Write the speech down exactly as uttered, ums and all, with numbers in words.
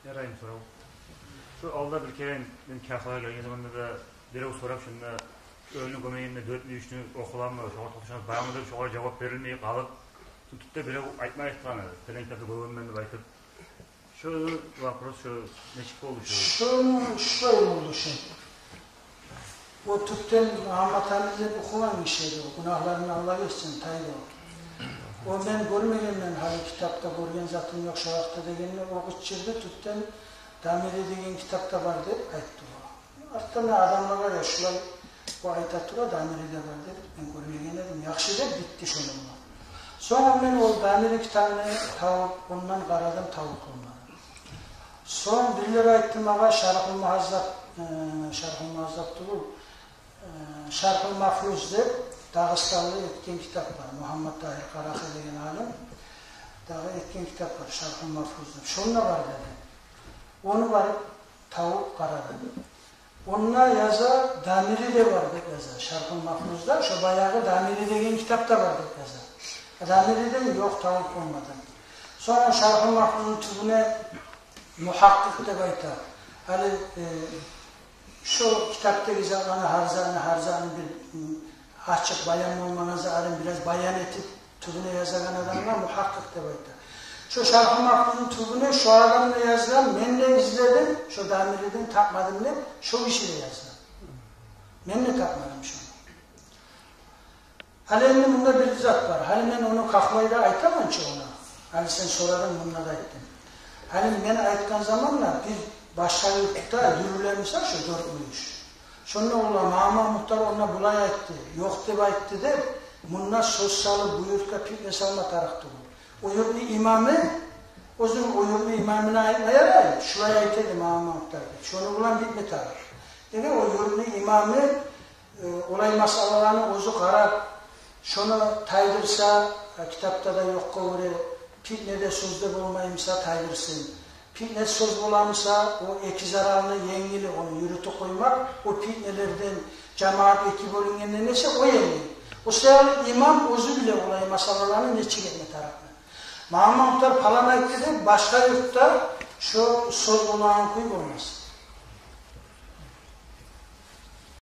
Ярайым сорав. Шу алда бир керен мен Кагьфагъа гелген заманда да бирев сорап, шунда оьлюню гёмегенде дёрт мюйюшню охуламы, шогъар токъташамы, барамы деп, шогъар жавап берилмей къалып, шу тюпде бирев айтма айтгъан эди, пелен китапда гёргенмен деп айтып. Шу вопрос шу нечик болду шу? Шуну шулай болду шу. О тюпден Магьаммат Амин деп охугъан гиши эди, о гюнагьларын Аллагь гечсин, тайды о. О мен гёрмегенмен, гьали китапда гёрген затым ёкъ шо гьакъда дегенде, о къычырды, тюпден Дамири деген китапда бар деп айтды о. Артдан да адамлагъа да шулай о айта тура, Дамириде бар деп, мен гёрмеген эдим, яхшы деп битди шону булан. Сонг мен о Дамири китабын тавуп, ондан къарадым, тавуп болмады. Сонг бирлер айтды магъа, Шаргьул Мугьаззап, э, Шаргьул Мугьаззап тюгюл, э, Шаргьул Мафруз деп дагъыстанлы этген китап бар. Мугьаммат Тагьир Къарагьи деген алим дагъы этген китап бар, Шаргьул Мафруз деп. Шонда бар деди. Ону барып тавуп къарадым. Онда яза, Дамири де бар деп яза. Шаргьул Мафрузда, шо баягъы Дамири деген китапда бар деп яза. Дамири де ёкъ, тавуп болмады. Сонг Шаргьул Мафрузну тюбюне мугьакъкъыкъ деп айта. Гьали, э, шо китапдагъы затланы, гьар затны, гьар затны бир, м, ачыкъ баян болмагъан затларын бираз баян этип, тюбюне язагъан адамгъа мугьакъкъыкъ деп айта. Шо Шаргьул Мафрузну тюбюне шо адам да язгъан, мен де изледим, шо Дамириден тапмадым деп, шо гиши де язгъан. Мен де тапмадым шону. Гьали энди мунда бир зат бар. Гьали мен ону къакъмай да айтаман чы огъар. Гьали сен сорадынг, мунда да айтдым. Гьали мен айтгъан заманда бир башгъа юртда юрюле буса шо дёрт мюйюш. Шонда олар, Магьаммат Мухтар онда булай айтды, ёкъ деп айтды деп, мунда сёз салып, бу юртгъа питне салма тарыкъ тюгюл. О юртну имамы, оьзюню о юртну имамына айтма ярай, шулай айта эди Магьаммат Мухтар деп. Шону булан битме тарыкъ. Неге, о юртну имамы, э, олай масъалаланы оьзю къарап, шону тайдырса, э, китапда да ёкъгъа гёре, питне де, сёз де болмай буса, тайдырсын. Питне, сёз бола буса, о эки заралны енгили, ону юрютюп къоймакъ, о питнелерден, жамаат эки бёлюнгенден эсе, о енгил. О саялы имам оьзю биле олай масъалаланы нечик этме тарыкъны. Магьаммат Мухтар палан айтды деп, башгъа юртда шо сёз болагъан кюй болмас.